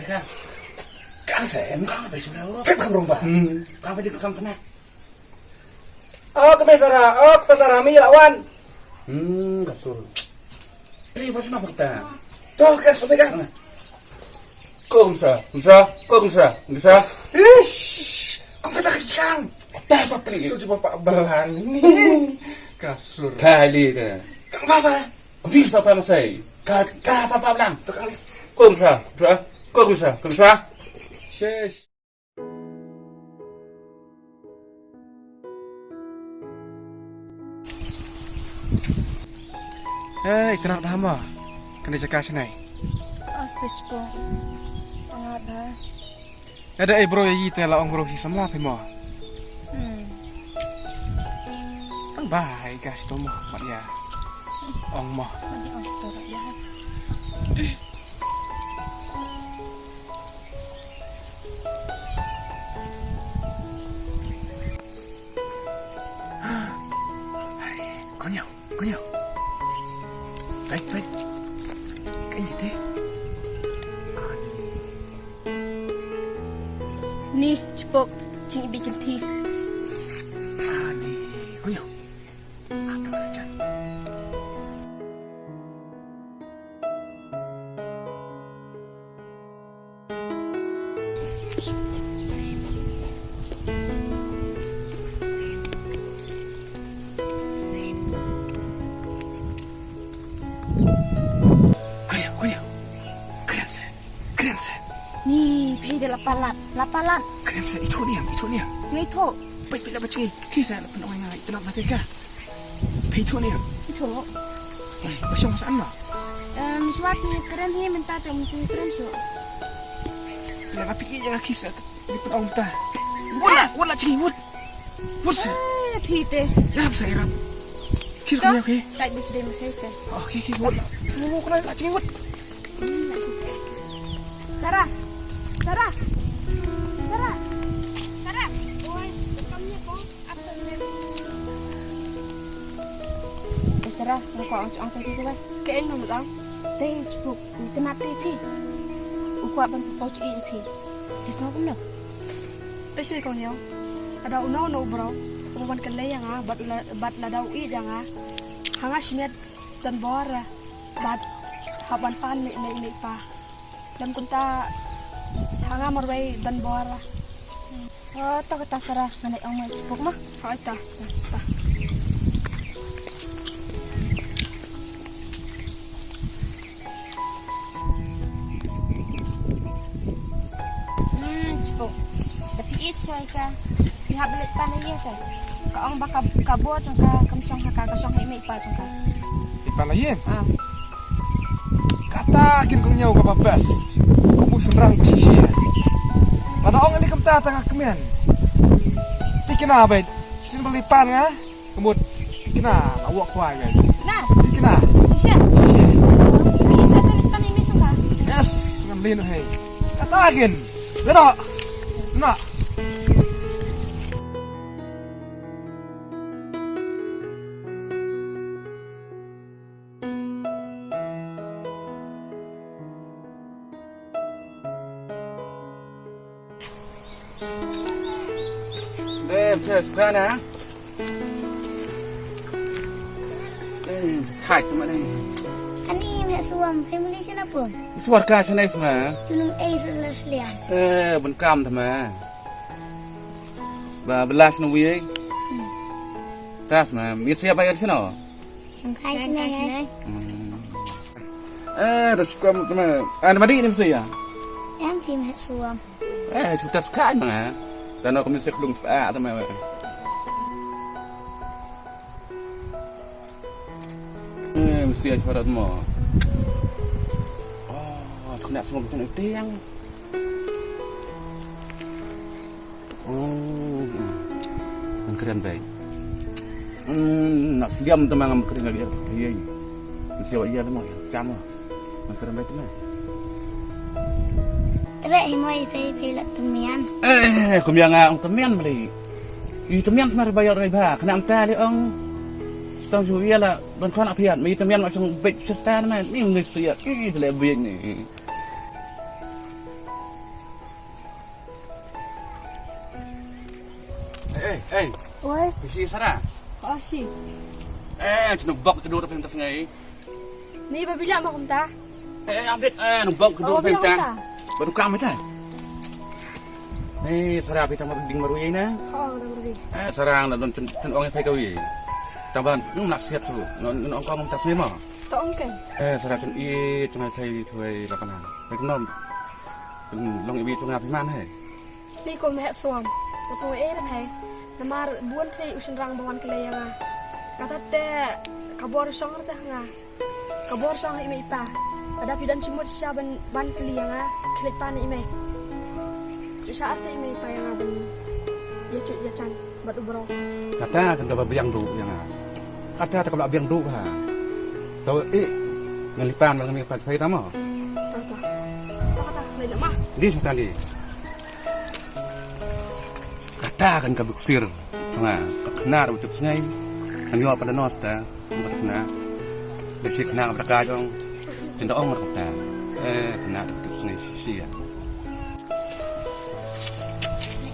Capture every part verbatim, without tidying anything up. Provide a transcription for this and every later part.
Ka. Ka sem ka ba shu. Pep kam rong ba. Hmm. Ka ba di kam kena. Oh, ka mesara. Oh, ka mesara mi lawan. Hmm, ka sur. Pri ba shu na bakta. Toh, ka sur ka. Ko kumsa, kumsa, ko kumsa, kumsa. Ish. Ko mata ka chikang. Atas apa ni? Sur cuba pak belang ni. Ka sur. Kali ka. Kang baba. Bis papa masai. Ka, ka papa belang. Tukang ni. Ko kumsa, kumsa, ko kumsa, kumsa. Shish. Hei, tnat bha mo. Kane jaka shnai. Aste chpo. Nga bha. Ada ei bro ya yi te la ong bro hi samla phi mo. Hmm. Tang bha ei gas to mo mat ya. Ong mo. Mat ya ong to ya. Konyo, konyo. Peit, peit. Kan jite. Ani. Ni, chpok, jingbi kynthi. Ani, konyo. Ano rajan. Kaya, kaya. Kren se. Kren se. Ni, phi de la palat, la palat. Kren se, itu niam, itu niam. Ngai tho. Pai pila backe. Kisa la pun oi ngai, tenang mati ka. Phi tho ne? Phi tho. Ba shong san ma. Em, shuwa phi kren hi mynta te mynta phi kren shuwa. Ya ka phi ya ka kisa. Di pun ong ta. Wala, wala chi wut. Wut sa. Eh, phi te. Yarap sa yarap. Kis ko ya ke? Sai bi sdem sai te. Oke, oke, wala. Mu ko la chi wut. Sarah. Sarah. Sarah. Sarah. Oi, kam ni ko. Eh, Sarah, nga kwah ong, ong te phi ba. Ka eng nong ong. Te chpuk, u kena te phi. U kwah ban pynpaw chi i phi. Phi sngew kumno? Phi sngew kumno? Ada uno uno bro. U ban kylli ïa nga, bad la, bad lada u ïeit ïa nga. Ha nga shimet don bor. Bad hap ban pan ne ne ne pa. Lem kumta ha nga marwei don bor. Oh, to kata Sarah, ngan ai ong mai chipuk ma. Hoi ta, ta. Hmm, chipuk. Da phi ïeit shai ka. Phi hap leit pan ïa ka. Ka ong ba ka, ka bor jong ka kam shong ha ka, ka shong ha i mei i pa jong ka. I pan la ïing. Ah. Kata kin kong ñiew kaba best. Kum u shynrang ba shisha. Lada ong ali kumta tang ha kmen. Tikna bait. Shisha ba li pan nga. Kemut. Tikna la wok kwai bait. Na. Tikna. Shisha. Shisha. Shisha tu pan imi suka. Yes, ngan lin hai. Kata kin. Leno. Na. Em, sa, sa na. Em, thait ma ne. Ani me suam family sina pun. Suar ka sina isma. Chunung ei sila sliam. Eh, bun kam tama. Ba belas na wi. Hmm. Tas na, mi siap bayar sino. Sangkai sini. Hmm. Eh, da skam tama. Ah, nama di ni mesti ya? Em phim het suam. Eh, chuta skai ma. Tano kami se klung pa tama. Eh, mesti ya suara tama. Oh, aku nak semua bukan tiang. Oh. Ngan kren beit. Hmm, na sliam te ma ngam kren lagi. Iya, iya. Ngan siaw iya te ma. Cham ma. Ngan kren beit te ma. Treh hi mo i pei pei la temian. Eh, kumya nga ong temian beli. I temian semar bayar rai ba. Kena am ta li ong. Tang ju iya la ban khan apiat. Ma i temian ma song beit serta ma. Ni ngi sia. I te le beit ni. Ei, Oi, isi Sara. Oh, si. Eh, cina bok kedua tapi entah sengai. Ni babilak ma kumta. Eh, ambil, eh, nubok kedua Oh, tapi entah. Kumta. Baru kami dah. Eh, Sara, kita mau ding baru ini. Oh, udah pergi. Eh, Sara, nak don cen ong pai kau ye. Taban, nung nak siap tu. Nung ong kau entah sengai ma. Tong kan. Eh, Sara, cen i tengah kai tuai lakana. Baik nom. Long ibi tengah piman hai. Ni ko meh suam. Ko suam e rem hai. Namar bun thei u shynrang ba wan kylli ïa nga. Kata te ka bor shong te nga. Ka bor shong ha i mei i pa. Lada phi don shimut shisha ban ban kylli ïa nga. Khlek pa ne i mei. Shu sha arte i mei i pa ïa nga ban ïa shu ïa chan. Bad u bro. Kata kan kaba biang duh ïa nga. Kata te kaba biang duh ha. To i ngan lipan ngan mi pat pai tama. Ta ta. Ta ta. Lai nama. Di satan di. Kata kan kaba ksir. Nga ka knar u tip sngai. Ngan yo pada nos ta. Ngan kna. Bisi kna ka bra ka jong. Tinda ong ka ta. Eh kna u tip sngai shisha.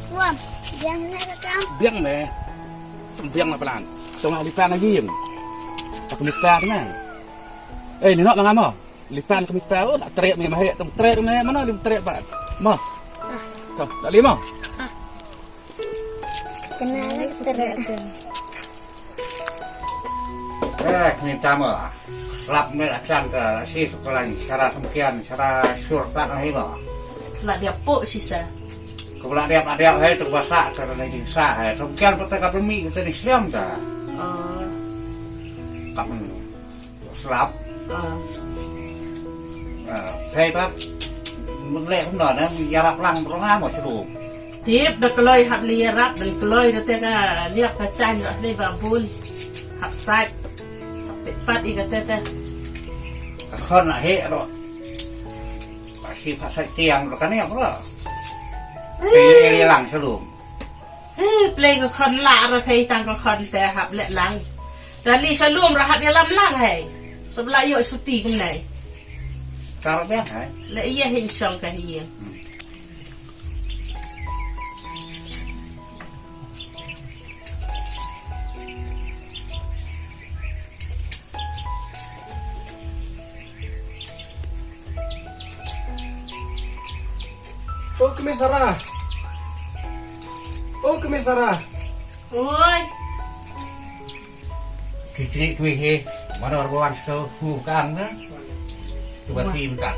Suam, biang ne ka kam? Biang ne. Biang na palan. Tong ahli pan lagi. Aku minta ne. Eh, ni nak ngamo. Lipan aku minta. Oh, nak trek ni mah. Tong trek ni mana lim trek ba. Mo. Tong, dah lima. Kena lagi trek. Eh, minta mo. Slap me la chan ta la si su kalan sara sumkian sara sur ta na hima. La dia po sisa. Ko la dia dia hai tu basa ta na di sa hai sumkian pata ka pemi ta ni sliam ta. Oh. Ka men. Slap. Ah. Ah, hai pa. Mun le kum na na ya rap lang pro nga mo slu. Tip da kloi hap li ïarap da kloi da te ka liap ka chan ïa le ba bun. Hap sat. Sok pit pat i ka te te. Ka khon la he ro. Ba shi pha sat tiang ro ka ne ro. Te ye lang shalom. He plei ka khon la ra thei tang ka khon te hap le lang. Da li shalom ra hap ïalam lang he. Sab la ïoh suti kum nai. Ka ra biang hai. Le ïa hin shong ka hi ïa. O kmie Sara. O kmie Sara. Oi. Ki tri kmie hi. Mana orang bawa sto hu kang na. Tu ba tri mynta.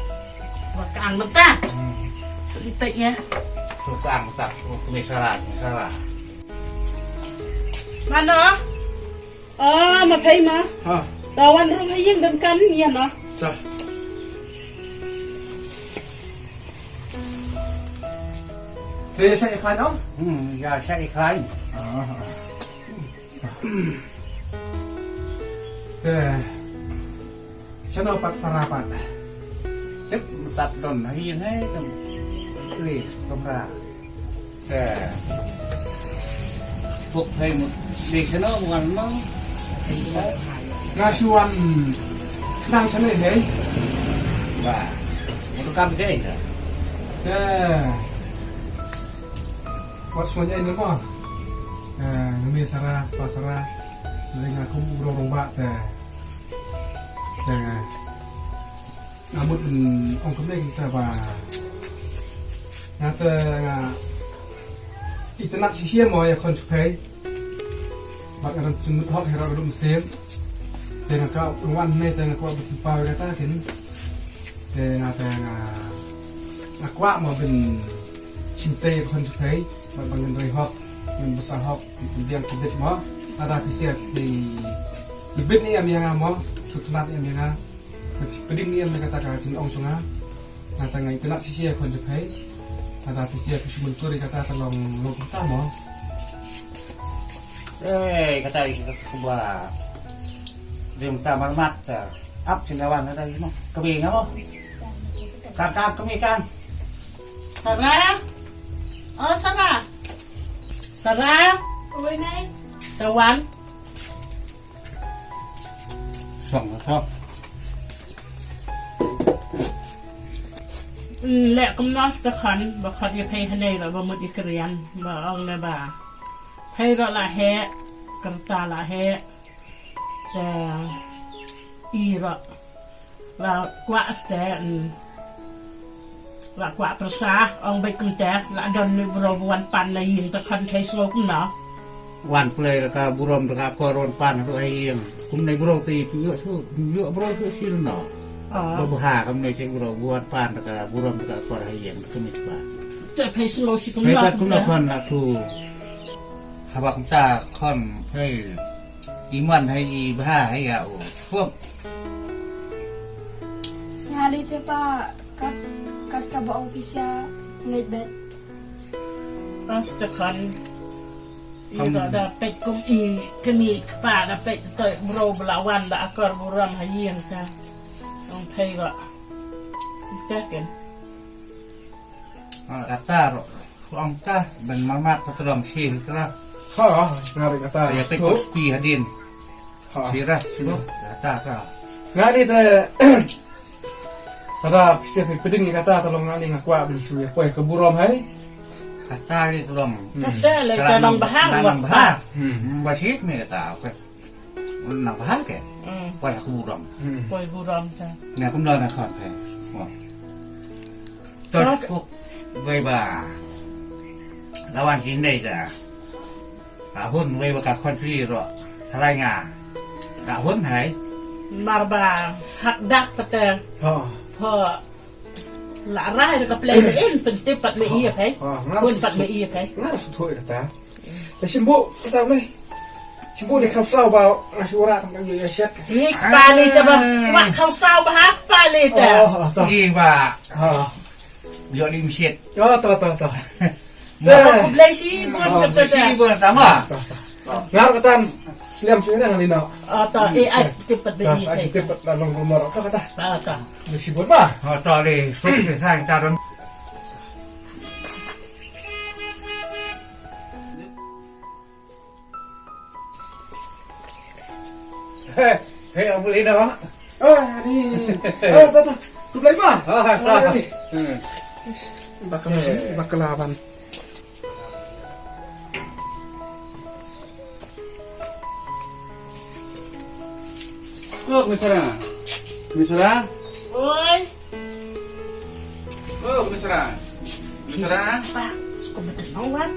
Ba kang mynta. Hmm. Sulit ya. Tu kang mynta. O kmie Sara, kmie Sara. Mano? Ah, ma phei ma. Ha. Ta wan rung ha ïing don kan ïa na. Sa. Te sa iklan oh? Hmm, ya sa iklan. Ah. Te. Shano pat Sara pat. Tip tat don hai hai tam. Li kamra. Te. Pok hai mut. Li shano wan no. Nga shuan. Nang shano hai. Ba. Mut kam dei na. Te. Wat shuan ai ni mo. Eh, ngi Sara, pa Sara. Nga kum u rong ba te. Te nga mut ong kumne kita ba nga te nga itynnat shisha mo ïa khon shuphei. Bad nga dang jingmut hok hera ruh mynsiem. Te nga ka wan ne te nga kwah bad pynpaw ïa kata kin. Te nga te nga nga kwah mo ban shim tei ïa khon shuphei bad ban ngin rei hok ngin bsa hok. Phi pdiang phi bit mo. Lada phi sngewbha phi bit ne em ïa nga mo. Sngewtynnat ne em ïa nga. Phi pdiang ne em ïa kata ka jingong jong nga. Kata nga itynnat shisha ïa khon jong phi. Lada phi sngewbha phi sngewbha ïa kata ka long long kata mo. Eh, kata ïa kata ka ba. Dim ta marmat ta. Ap chindawan kata ïa mo. Ka bi nga mo. Ka ka ka bi ka. Sara. Oh, Sara. Sara. Oi, Mei. Tawan. Song, song. Lek kumno sdakhan, ba khat ïa phei hanei ba, ba mut ïa krian, ba ong ne ba. Hei ro la heh, kerta la heh. Te i ro la kwah ste, mm, la kwah pyrsa, ong beit kumte, la don ne bro wan pan na ïing te khon thei sngew kumno. Wan pule da ka burom da ka akor wan pan ruh ha ïing. Kumne bro te i tu ïoh su, ïoh bro su sil no. Ah. Ba bha kumne che bro wan pan da ka burom da ka akor ha ïing kumne ba. Te phei sngew shi kumno. Phei pat kumno kumte khon la su. Haba kumta khon hei iman hei i bha hei ya u chup. Nga li te pa kat kat ka ba ong pisa ngej bet. Pas te khon. I da da pet kum i kemi kpa da pet toi bro bla wan da akor buram ha ïing sa. Ong phei ro. Te ken. Ah, kata ro. Ong ta ben marmat patulong shi kra. Ha, ngari kata. Ya te ko spi hadin. Ha. Sirah sibuk kata ka. Ngari te pada pisa pi peding kata tolong ngani ngakwa ben su ya poi ke burom hai. Kata li tolong. Kata le tanang bahang tanang bahang. Hmm. Basit ni kata. Nang bahar ke? Hmm. Poi aku buram. Hmm. Poi buram ta. Nah, aku melawan akan ke. Semua. Terus aku bai ba lawan sini dah. Tahun bai ba ka country ro. Salai nga. Tahun hai. Marba hak dak pete. Ha. Pho. La rai ka play in pentip pat me ia hai. Ha. Pun pat me ia hai. Ngar su thoi kata. Te shim buh kata me. Shim buh ne kham saw ba nga shu ora tang tang ïoh ïoh shet. Ni kpa ni te ba. Wa kham saw ba ha kpa ni te. Oh, oh, to. Ni ba. Ha. Ïoh ni mshet. Oh, to, to, to. Mo. Te. Ku blei shi bun kata te. Shi bun kata ma. To, to. Ngar kata sliam shu ne ngan ino. Oh, to. Eh, ai tip pat be. Ai tip pat long rumor to kata. Ah, to. Blei shi bun ma. Oh, to le suk ni sa ta don. Hei, hei, ang boleh dah, Mak. Oh, ni. Oh, tak, tak. Ku belai, Mak. Oh, tak. Ni. Hmm. Bakal, bakal laban. Kok, Misra. Misra. Oi. Oh, Misra. Misra. Pa, suka betul wan.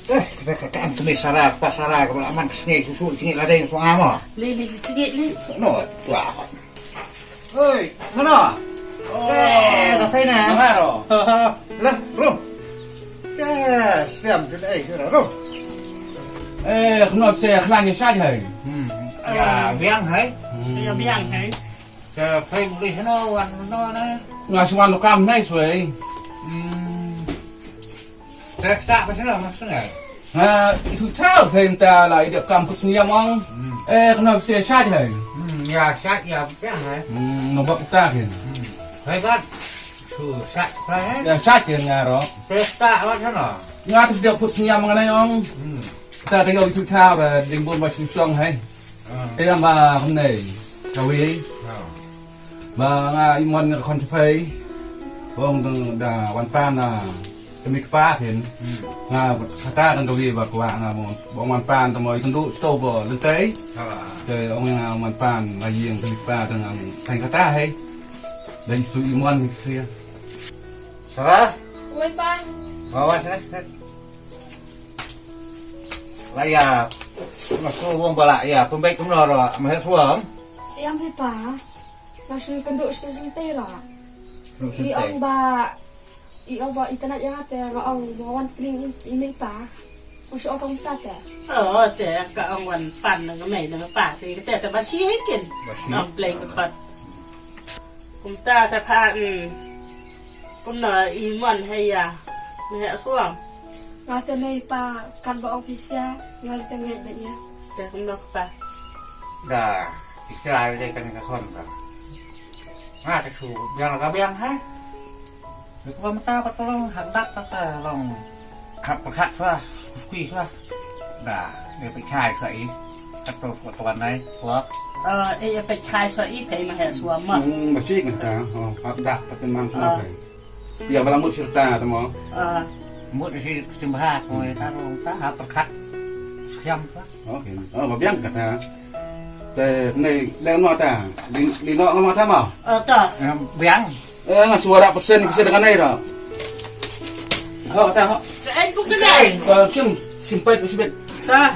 Eh, kita kata antum Misra, pa Sara, kalau aman kesini susu sini ladai suang ama. Li, li, li, cengit, li. No, tu apa? Oi, mana? Oh. Eh, dah saya nak. Mana, Ro? Lah, Ro. Eh, siam sudah, eh, sudah, Ro. Eh, kenapa saya kelanya saja, hai? Hmm. Ya, biang, hai. Hmm. Ya, biang, hai. Ka phai bli shano wan no na. Nga shu wan kam nai shuai. Hmm. Ka sta pa shano ma shano. Nga itu tau phai ta la ida kam kut sniam ong. Hmm. Eh, kena bse shai hai. Hmm, ya shai ya pya hai. Hmm, no bak ta kin. Hmm. Hai bat. Su shai pa hai. Ya shai kin nga ro. Ka sta wan shano. Nga tu dak kut sniam ngan nai ong. Hmm. Ta ta yo itu tau ba ding bun ba shu shong hai. Ah. Te lam ba kumne. Ka wi. Ah. Ba nga imon nga khon chpai. Bong dang da wan pan na. Kami kpa phin. Hmm. Nga kata dang ka wi ba kwa nga mo. Bong wan pan ta mo ikan du sto bo lentai. Ah. Te ong nga wan pan la ying kami kpa dang ang. Tang kata hai. Dang su imon ni sia. Sara? Oi pa. Bawa sini. La ïa, nga shu wong ba la ïa pynbeit kumno ro, ma heh shuwa. Ïa, phi pa. Nga shu kynduh shu sentei ro. Kynduh sentei. I ong ba, i ong ba itynnad ïa nga te nga ong ba wan pning i mei pa. Nga shu ong kumta te. Oh, te ka ong wan pan na ka mei na ka pa te, te, te ba shi hai kin. Ba shi. Ong play ka khot. Kumta te pha, mm. Kumno i mon hei ïa. Me heh shuwa. Nga te mei pa kan ba ong pisa, nga li te ngeit bet ïa. Te kumno kpa. Da, pisa ai le kan ka khon ka. Nga te shu biang la ka biang ha. Ni kumta ba tolong hak dak ta ta long. Hak pakhat shuwa, skui shuwa. Da, ïa pynkhai shuwa i. Kat to shuwa tuan nai, shuwa. Eh, eh, ïa pynkhai shuwa i, phai ma heh shuwa ma. Hmm, ba shi kan ta, oh, hak dak ta pynmang shuwa phai. Ïa ba la mut sirta ta mo. Ah. Mut si sim bha ko ta rong ta ha perkhat. Siam ta. Okay. Oh, ba biang kata. Te nei le ma ta. Li, li no ma ta ma. Eh, ta. Em, biang. Eh, nga suara pesen pesen dengan nei dah. Ho ta ho. Eh, bukan. Eh, sim sim pait sim pait. Ta.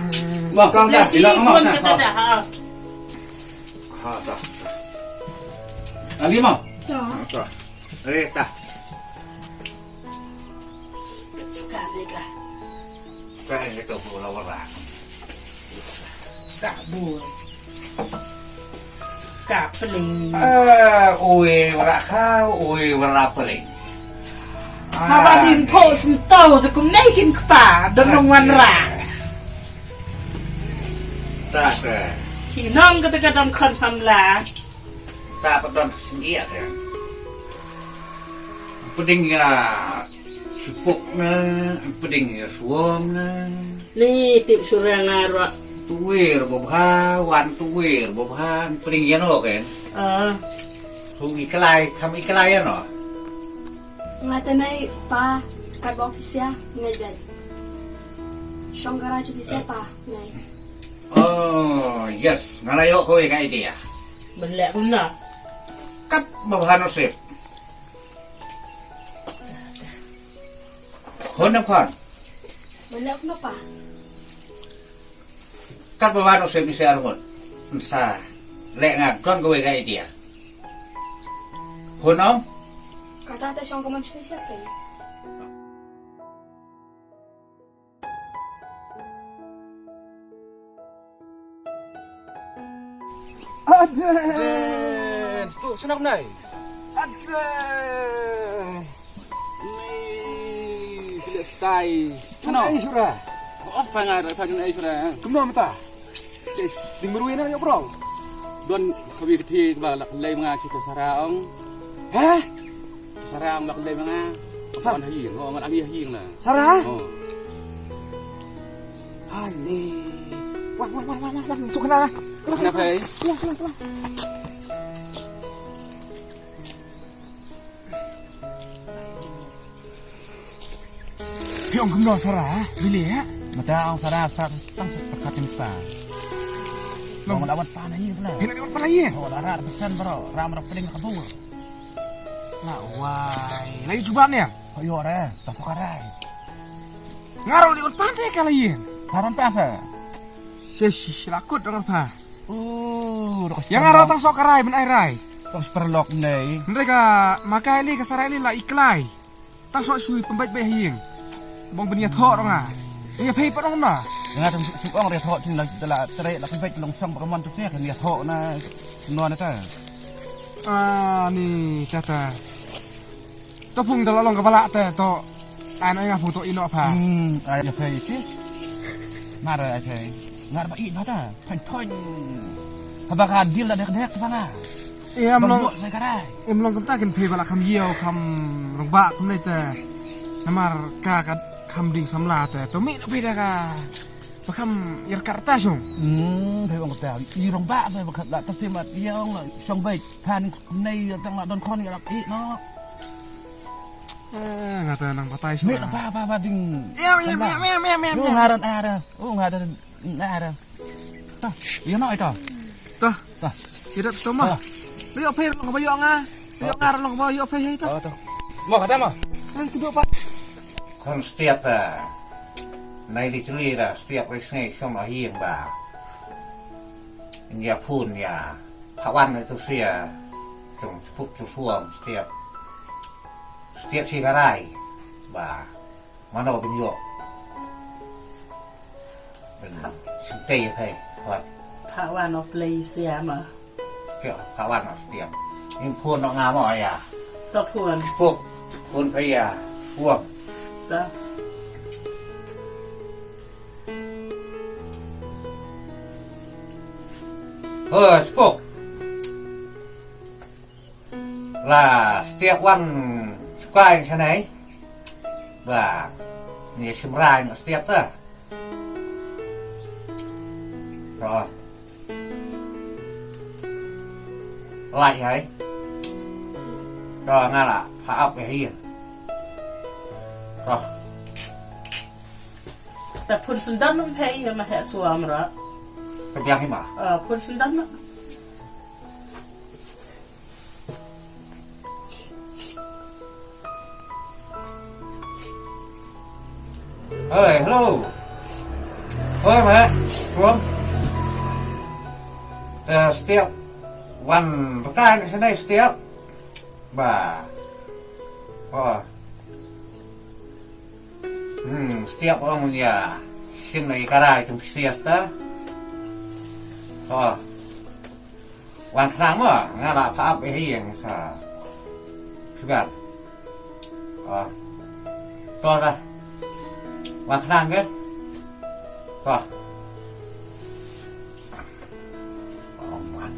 Ma kong ta. Li no ma ta. Ha ta. Ali ma. Ta. Eh ta. Suka dega. Ka ka bu la wara. Ka bu. Ka pling. Ah, ui wara ka, ui wara pling. Haba din pho sentau te kum nei kin kpa don nong wan ra. Ta ta. Ki nong kata ka don khon samla. Ta pa don sindia te. Pding ïa sipuk na, pding ïa suom na. Ni tip surang arwa. Tuwir bobha, wan tuwir bobha, pding ïa no ken. Ah. Hu iklai, kham iklai ïa no. Nga te mei pa, kat bok pisia, mei dai. Shong gara chu pisia pa, mei. Oh, yes, nga la ïoh kawei ka idea. Ban leh kumno? Kat bobha no sip. Hun em khon. Ban leh kumno pa? Kat ba wan u sep i ser ngut. Sa leh nga don kawei ka idea. Hun em? Kata te shong ka mon shwi sep ke. Aden. Aden. Tu, shnong nai. Aden. Ni, shnong tai. Shnong. Ai, Shura. Os pangai, rai pangai, Shura. Kumno mata? Eh, ding meru ina, ya, bro. Don, kawi keti, ba, lak, lei, manga, cita, sara, ong. Hah? Sara, ong, lak, lei, manga. Sa? Wan, hayi, ngo, ngan, ami, hayi, na. Sara? Oh. Ani. Wah, wah, wah, wah, wah, wah, tu kena. Kena, kena, kena. Hai. Keluar, keluar, keluar. Phi ong kumno Sara, ha? Bili, ha? Mata ong Sara, Sara, tang sa pekat ni sa. Long. Long lawan pan ni pula. Phi nak lawan pan lagi? Oh, lara pesan bro, ram ram pening kabur. La wai. Lagi cuba ni. Ayo re, tak suka re. Ngaro liun pante kala yin. Taran pasa. Shesh, lakut dong apa? Oh, yang ngaro tang sok karai ben ai rai. Tang perlok nei. Mereka makai li ka sarai li la iklai. Tang sok shui pembait bai hieng. Bong ben ya thok dong ah. Ya phei pa dong na. Yang ada suk ong re thok chin la la trai la pembait long song pakaman tu sia kan ya thok na. No na ta. Ah, ni tata. To phung da la long ka ba la te to. Ai na nga phung to ino pha. Hmm, ai ya phei ti. Mar ai phei. Ngar ba i ba ta. Thon thon. Haba ka dil da dek dek ba nga. Em long. Sai ka rai. Em long kumta kin phei ba la kham yau kham rong ba kham nei te. Namar ka ka kham ding samla te. To mi na phei da ka. Ba kham yar kar ta shong. Hmm, phei bang kumta. I rong ba sai ba khat la ta sim at yau la shong bai. Phan nei tang la don khon ïa lak i no. Eh, nga ta nang batai shuwa. Ni ba ba ba ding. Em, em, em, em, em, em, em. Ngaran ara. Oh, ngaran ara. Ta, ïa no ita. Ta. Ta. Ida to ma. Ïa phai long ba ïa nga. Ïa nga long ba ïa phai ita. Oh, ta. Mo kata mo. Nang tu pa. Khon stiap ta. Nai li chli da stiap ri sngai shom a hieng ba. Ïa phun ïa. Phawan itu sia. Chung chupuk chusuam stiap. Stiap si karai. Ba. Mano bin yo. Bin sintei phai. Wat. Phawan of play sia ma. Kyo, phawan of stiap. Im phun no ngamo ya. To phun. Chupuk. Phun phai ya. Suam. Ta. Oh, chupuk. La stiap wan sukai sanai. Ba. Ni simra ni stiap ta. Ro. Lai hai. Ro ngala. Ha ap ya hin. Ro. Phun sendam nang thei ya ma heh suam ra. Ka biang hi ma. Ah, phun sendam nang. Hei, hello. Hei, ma heh suam. Eh, Stiap. Wan, rekan sini Stiap. Ba. Oh. Hmm, Stiap ong ya. Sim na ikara itum sias ta. Oh. Wan khnang mo, nga la pha ap eh yang sa. Sugar. Ah. To ta. Wan khnang ke. To. Ong wan.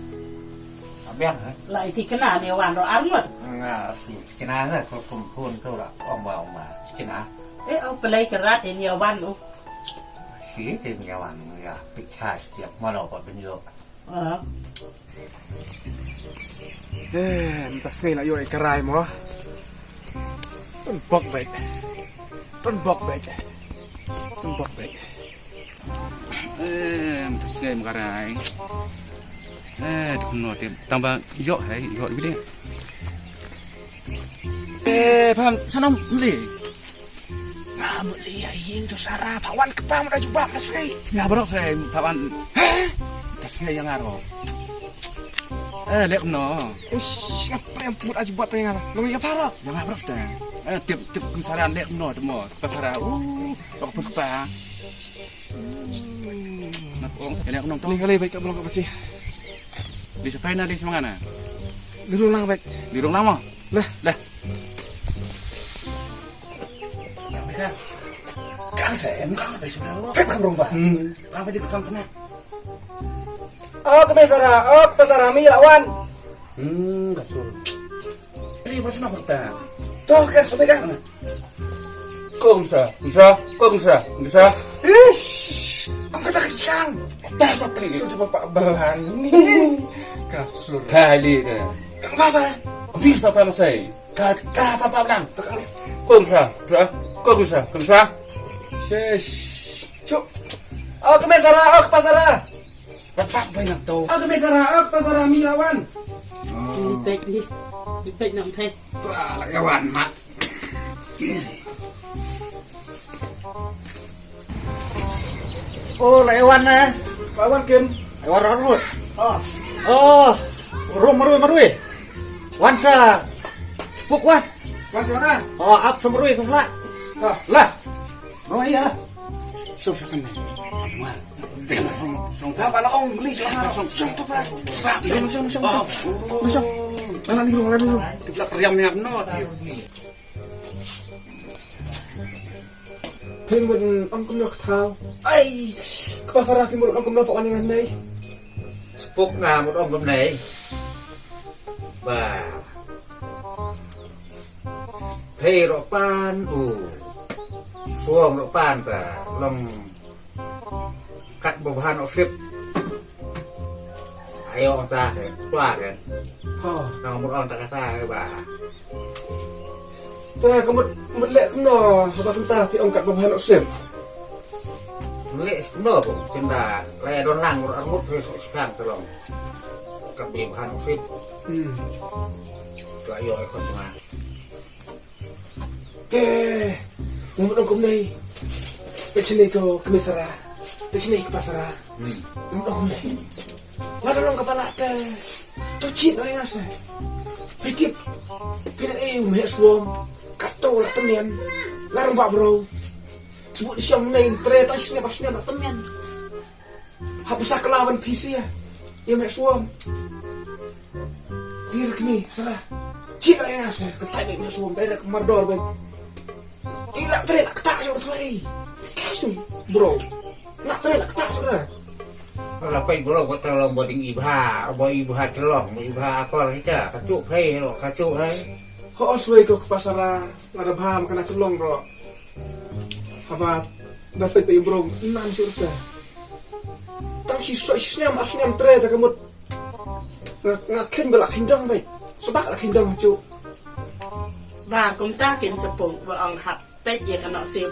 Abiang eh. La iti kena ni wan ro armut. Nga su kena ne ko kum phun ko la. Ong ba ong ba. Kena. Eh, oh, pelai kerat ini wan, oh. Si ti ni wan ya. Pichai Stiap mo lo pa benyo. Ah. Eh, mynta sngi la ïoh ïa ka rai mo. Pynbok beit. Pynbok beit. Pynbok beit. Eh, mynta sngi mo ka rai. Eh, tu no te tamba ïoh hai, ïoh bide. Eh, phan, sana beli. Nga mut lei ïa ïing to Sara, pha wan kpa mut da jubab ta sri. Nga baroh sri pha wan. Heh? Ta sri ïa nga ro. Eh, leh kumno? Ish, nga prem mut da jubab ta ïa nga. Long ïa pha ro. Ïa nga baroh ta. Eh, tip, tip kum Sara leh kumno te mo. Kpa Sara. Uh, ro pun kpa. Nga ong leh kumno to. Ni kali baik ka belong ka pachi. Di sepai na di semangana. Di rulang baik. Di rulang mo. Lah, lah. Ka sem ka ba sna ro. Pep kam rong ba. Hmm. Ka ba di kam kena. Oh, ka mesara. Oh, ka pasara mi lawan. Hmm, ka sur. Ri ba sna perta. Toh ka sur ka. Kong sa, sa, kong sa, sa. Ish. Kong kata kecang. Tas apa ni? Sur coba pak balan. Ka sur. Kali ka. Kang baba. Bis apa masai? Ka, ka, pa, pa, lang. Kong sa, sa, kong sa, kong sa. Shesh. Cuk. Oh, ka mesara, oh, ka pasara. Dapat ba nak tahu. Oh, ka mesara, oh, ka pasara, mi lawan. Pek ni. Pek nak pek. Wah, la wan mat. Oh, la wan eh. La wan kin. La wan rot. Oh. Oh, rum marui marui. Wan sa. Cepuk wan. Wan sa mana? Oh, ap sa marui tu lah. Oh. Lah. Oh iya. Song sa kan. Song sa. Song. Song. Apa lah ong beli song. Song. Song tu pa. Song song song song. Song. Mana ni rum mana ni rum. Kita periam ni no. Pynbun ong kumno ka thaw. Ai, ka pasara pynbun ong kumno pa wan ngan nei. Spuk nga mut ong kumnei. Ba. Phei ro pan u. Suong ro pan ta long. Kat ba bha noh sip. Ayo ong ta ke, tua ke. Ha. Nang mut ong ta ka sa ke ba. Ta ka mut, mut leh kumno, haba kumta phi ong kat ba bha noh sip. Leh kumno ko, tynda leh don lang mut ong mut ke so sipang tolong. Kat ba bha noh sip. Hmm. Ka ayo e kon ma. Te, nga mut ong kumne. Peit shane ko ka mesara. Peit shane ka pasara. Hmm. Nga mut ong kumne. Nga da long kaba lah te. To cheat noh ïa nga se. Phi tip. Phi da ei u meh suom. Kato la tymmen. La rung ba bro. Sebut shong ne tre ta shne ba shne la tymmen. Hap sa kala ban phi sia. Ïa meh suom. Dir kmi sara. Cik ïa nga sa. Ketai meh suom direct mardor ban. Ila tre la kata shu tu ai. Kasu bro. La tre la kata shu. Kalau pai bro ko tolong buat ding ibha, buat ibha celong, ibha akol kita. Kacuk hai lo, kacuk hai. Ho oswei ko kepasara. Nga da bha ma kane ka long bro. Haba da peit peit bro iman shu rta. Tang shi soi shi snem ar snem tre ta ka mut. Nga nga khein ba la khein dang bai. Sebab la khein dang chu. Ba kumta kin chapung ba ong hap peit ïa ka noh sip.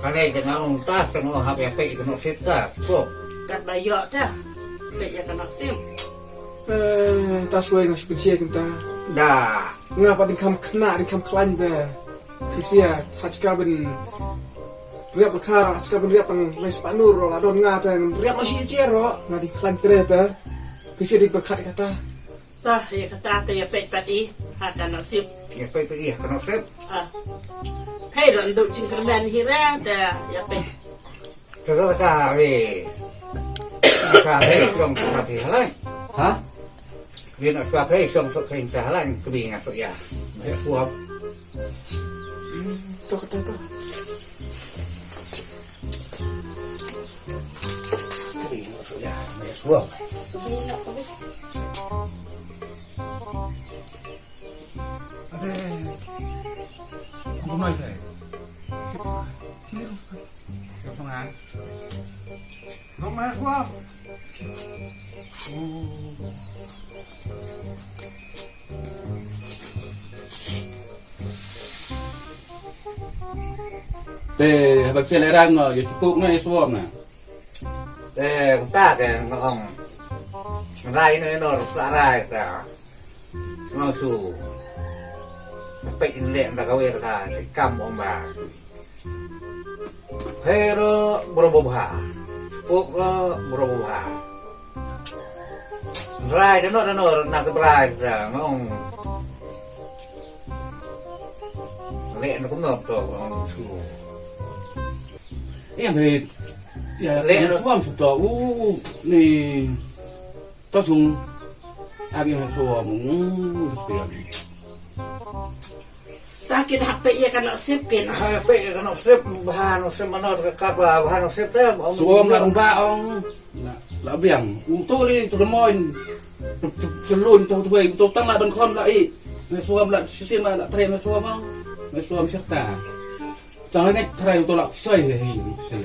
Ka dei te nga ong ta, te nga ong hap ïa peit ïa ka Nongsip ta, Spuh. Katba ïoh ta. Peit ïa ka Nongsip. Eh, ta shuwa nga shu pynshai kumta. Da. Nga pat dang kham khynnah, dang kham khlaiñ te. Phi sngewthuh, ha ka ban riap la khar, ha ka ban riap tang lai spah nur, la don nga te, riap ma shi jer ro, nga dang khlaiñ tre te. Phi sngewthuh, dang pyrkhat kata. Ta, ïa kata te ïa peit pat i, ha ka Nongsip. Ïa peit pat i, ha ka Nongsip. Ah. Hei, ron duk jingkyrmen hi re, te ïa peit. Te ro ta ri. Sa hei song sa hei halai. Ha? Ri na sa hei song sa hei sa halai, kbi nga so ïa. Hei suap. To kata to. Kbi nga so ïa, hei suap. Ade. Kumno ite? Kiri. Kiri. Kiri. Rong na suam. Te, haba ksel erang no, ïa ki puk na, ïa suam na. Te, kumta te, nga ong. Rai no, ïa no, ruh sa rai ta. Nga su. Peit in leh da kawei ka, te kam ong ba. Hei ro bro bobha. Spok ro bro bobha. Rai dano dano na te brai da nga ong. Leh na kumno to nga ong su. Ïa, hei. Ïa, leh na suam su to. U, ni. To sung. Abi hang so mung, hmm, terus dia. Ta kin hap peit ïa ka Nongsip kin. Ha, peit ïa ka Nongsip, bha Nongsip mano ka kaba, bha Nongsip te, ong. Suam la rung ba ong. La, la biang. U to li to demoin. To, to, to lun to to wei, to tang la don khon la i. Me suam la sisin la, la tre me suam ong. Me suam sirta. Tang ngai trai to la soi he hi soi.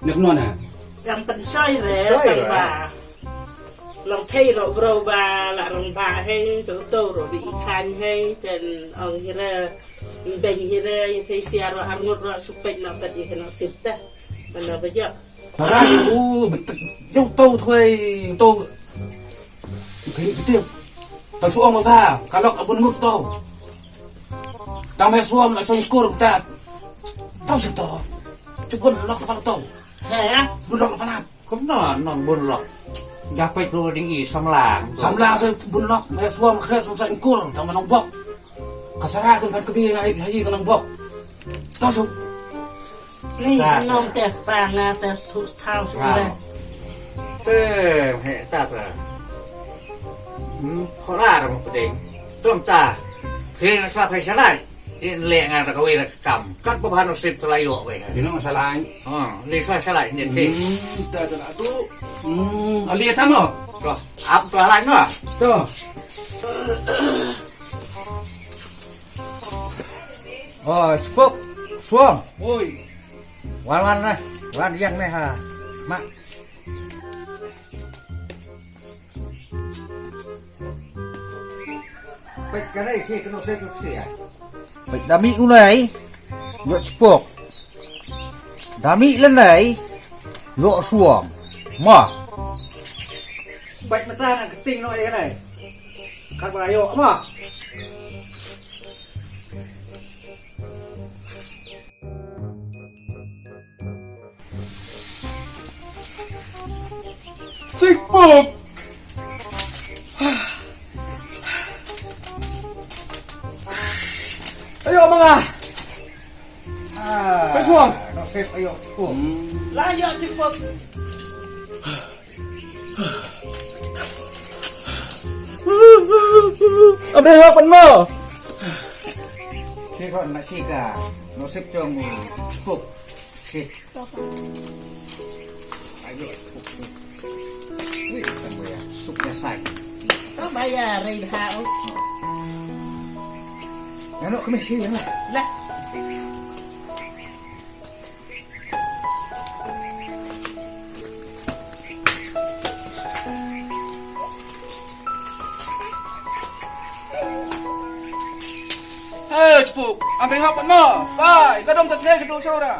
Nek nona. Yang pynshoi re, pynshoi re. Tang ba. Long thei ro bro ba la rong ba hei, so to ro bi i khan hei, ten ong hi re, beng hi re, i thei sia ro arngut ro, su peit no peit i ka Nongsip te. Mano ba jok. Para u betek, yo to thoi, to. Khin kiti. Ta su ong ba, ka lok abun ngut to. Tang me suam la song kur ta. Tau sa to. Chu bun lok pa to. He? Bun lok pa na. Kumno nong bun lok. Ja peit ko ding i samla. Samla sa bun lok, me suam khe song sa kur, tang me nong bok. Ka sara kan pat ka bi ngai, hai ka nong bok. Tau sa. Ni, ta, nong ta. Te pa nga te stu thau su le. Te, he, ta, ta. Hmm, kholar mo pdeng. Tum ta. He na sa phai salai. In le nga da kawei da kam. Kat ba bha Nongsip ta la ïoh wei. Ino salai. Ha, ni sa salai ni te. Hmm, ta ta la tu. Hmm, ali ta mo. To, ap to alai no. To. Oh, spok. Suam. Oi. Wan wan na, wan ïang ne ha. Ma. Peit ka dei shi kano shi kano shi. Peit da mih u nei. Ïoh spok. Da mih le nei. Ïoh suam. Ma. Peit mata na keting no ai nei. Kan ba ïoh ma. Chikpuk. Ayo manga. Ah, pesuang. No ses ayo chikpuk. Hmm. La ayo chikpuk. Abre hok pan mo. Ki kon masih ka. No sep chong chikpuk. Ki. Ayo, suk, suk. Ui, tambah ya, suk ya, say. Tambah ya, ray ha, oh. Ano kami siya na? Lah. Eh, chipuk, ambil hap ma. Bai, ladong ta srei kedu shora.